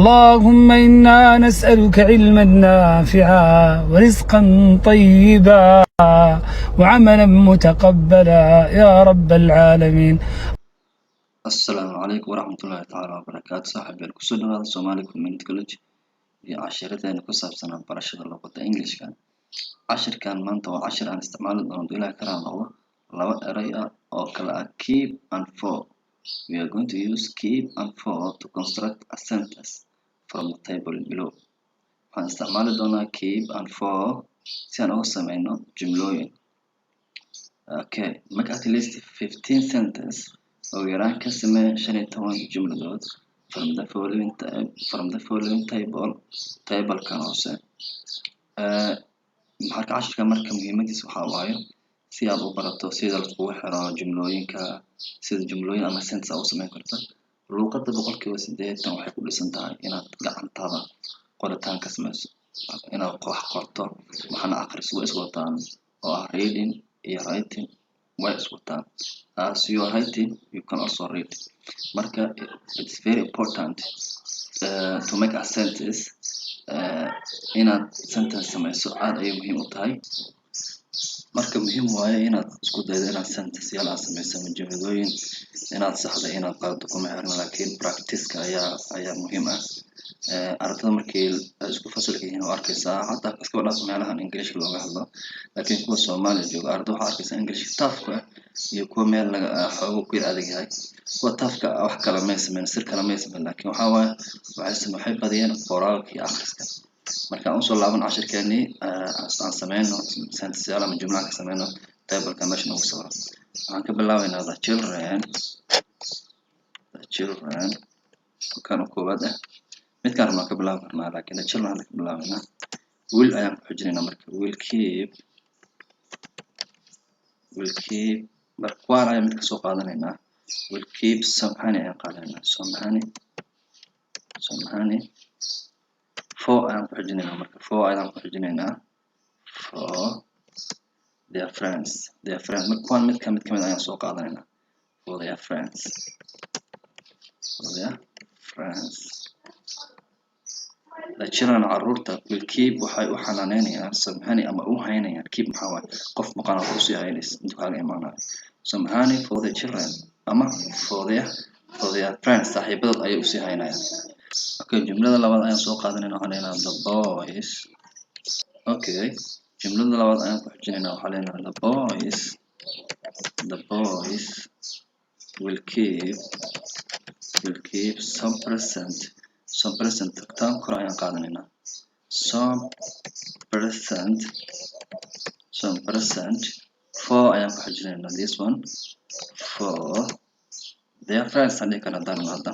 اللهم إنا نسألك علما نافعا ورزقا طيبا وعملا متقبلا يا رب العالمين. Asalaamu calaykum waraxmatullaahi tacaala wabarakaatu. Saaxiibyaal, kusoo dhawaada Somali Community College iyo cashiradeena ku saabsanaa barashada luqadda Englishka. Cashirkan maanta waa cashir aan isticmaali doono, haduu Ilaahay ka raali noqdo, laba eray ah oo kala ah "keep" and "for". We are going to use "keep" and "for" to construct a sentence from the table below. Waxaan isticmaali doonaa "keep" and "for" si aan uga sameyno jumlooyin. Okay, make at least 15 sentence, ugu yaraan ka samee 15 jumladood, from the following table, tablekan hoose. Marka cashirka marka muhiimadiisa waxaa waaye si aad u barato sida laiskugu xiro jumlooyinka, sida jumlooyin ama sentence aad u sameyn karto. Luuqadda 80% waxay ku dhisan tahay inaad gacantaada qoritaan ka sameyso, inaad wax qorto waxna akhriso. Way is wataan oo ah reading iyo writing way is wataan. As you are writing, you can also read. Marka it's very important to make a sentence. Inaad sentence sameyso aad ayay muhiim u tahay. Marka muhiim waaye inaad isku daydo inaad sentence yaal aad sameyso ama jumladooyin. Inaad saxdo, inaad qaldo kuma xirna, laakiin practice-ka ayaa muhiim ah. Ardada markii ay isku fasalka yihiin oo arkaysaa, hataa iskaba dhaaf meelahan English looga hadlo, laakiin kuwa Soomaaliya jooga, arda waxaa arkaysaa English tough ku ah iyo kuwa meel laga xoogo ku yar adag yahay. Kuwa toughka ah wax kale may sameyn, sir kale may sameyn, laakiin waxaa waaye waxay badiyeen qoraalka iyo akhriska. Marka aan usoo laaban cashirkeenii, aan sameyno sentence yaal ama jumlaha ka sameyno tableka meesha noogu sawiran. Waxaan ka bilaabeynaa "the children". The children kan koowaad ah, midkaan rabnaa ka bilaabi karnaa, laakiin "the children" hadda ka bilaabeynaa. "Will" ayaan ku xijinaynaa. Marka "will keep", "will keep". Marka kuwaan ayaan mid kasoo qaadanaynaa. "Will keep some honey" ayaan qaadanaynaa. Some honey, some honey "For" ayaan ku xijinaynaa. Marka "for" ayaan ku xijinaynaa, "for their friends", "their friends". Marka kuwaan mid kamid ayaan soo qaadanaynaa. "For their friends", "for their friends". "The children", caruurta, "will keep", waxay u xanaaneynayaan, "some honey" ama u haynayaan. "Keep" maxaa waaye? Qof maqan oo usii haynaysa intuu kaaga imaanayo. "Some honey for the children" ama for their friends, saaxiibadood ayay usii haynayaan. Okay, jumlada labaad ayaan soo qaadanayna. Waxaan leenahay "the boys". Okay, jumlada labaad ayaan ku xijinaynaa. Waxaan leenahay "the boys". The boys will keep some present. Some present tan kore ayaan qaadanaynaa. Some present, some present. "For" ayaan ku xijinaynaa this one. "For their friends" aan dhihi karnaa hadaan hadda.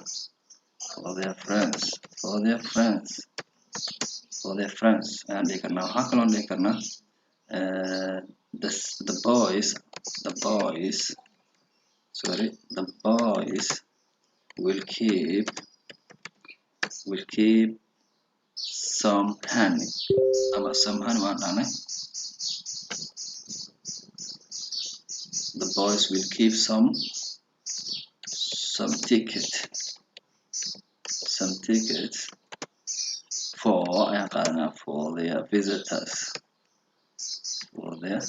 "For their friends", "for their friends", "for their friends" ayaan dhihi karnaa. Waxaa kaloo dhihi karnaa the boys, the boys, sorry, the boys will keep some honey ama "some honey" waan dhahnay. The boys will keep some ticket, some tickets. "For" ayaan qaadanaa. "For their visitors", "for their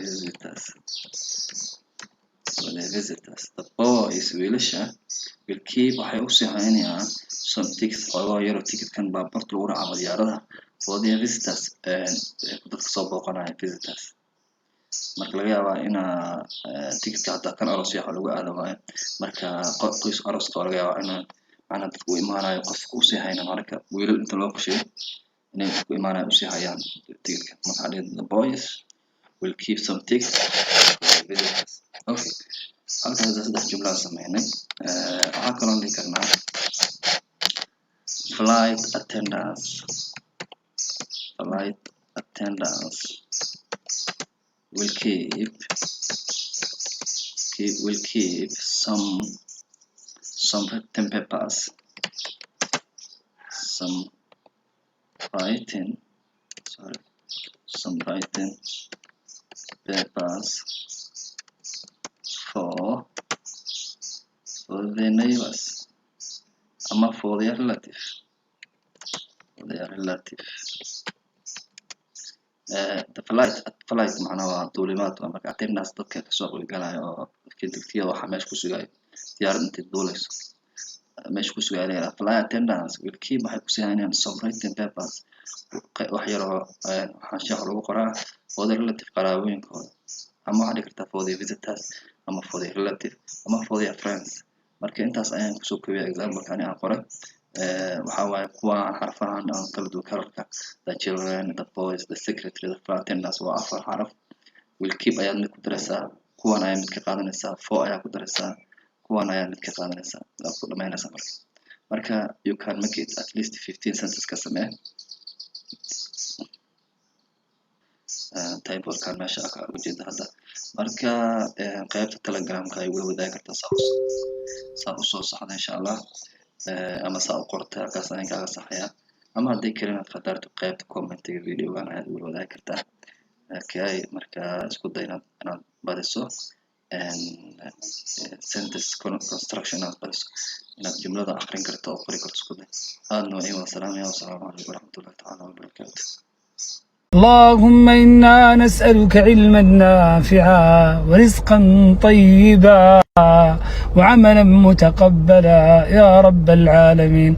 visitors", for their visitors. "The boys", wiilasha, "will keep", waxay usii haynayaan, "some tickets", xoogaa yaroo ticketkan baabuurta lagu raaco ama diyaaradaha, "for their visitors", dadka soo booqanaya, visitors. Marka laga yaabaa inaa ticketka hataa kan aroos yaha lagu aado waayo. Marka qoys arooska waa laga yaabaa inaa macnaha dadka u imaanayo qofka usii hayna. Marka wiilal inta loo qorsheeyo inay dadku imaanayo usii hayaan ticketka. Marka waxaa dhihi "the boys will keep some tickets for the visitors". Okay, halkaas saddex jumla aan sameynay. Waxaa kaloo dhihi karnaa "flight attendants". Flight attendants will keep, will keep some written papers, some writing, sorry, some writing papers for their neighbors ama for their relative. Their relative. The flight macnaha waa duulimaad. Waa marka attendants, dadka kasoo qaybgalaya oo dadka waxaa meesha ku sugayo diyaarad intay duuleyso meesha ku sugaya la yiraahdaa. Flight attendants will keep, waxay ku siinayaan, some written papers, wax yar oo xaanshiyaha lagu qoraa, for the relative, qaraabooyinkooda, ama waxaa dhihi kartaa for the visitors, ama for the relative, ama for their friends. Marka intaas ayaan kusoo koobaya example ani aan qoray. Waxaa waaye kuwa xarfahan aan kala duwan kalarka: the children, the boys, the secretary, the flight attendants, waa afar xaraf. Will keep ayaad mid ku daraysaa, kuwan ayaa mid ka qaadanaysaa, for ayaa ku daraysaa, kuwan ayaa mid ka qaadanaysaa, aad ku dhamaynaysaa. Marka you can make it at least 15 sentences ka samee tablekan meesha ka ujeeda hadda. Marka qaybta Telegramka ay wada wadaagi kartaa saa usoo saxda, insha Allah, ama saa u qorta, halkaas ayaan kaaga saxaya, ama haddii kalena aad khatarto qaybta commentiga videogan ayaad wada wadaagi kartaa. Okay, marka isku day inaad badiso sentence construction, inaad badiso, inaad jumlada aqrin karto oo qori karto isku day. Aadna waa idin wada salaamaya. Wasalaamu calaykum waraxmatullahi tacaala wabarakaatu. اللهم إنا نسألك علما نافعا ورزقا طيبا وعملا متقبلا يا رب العالمين.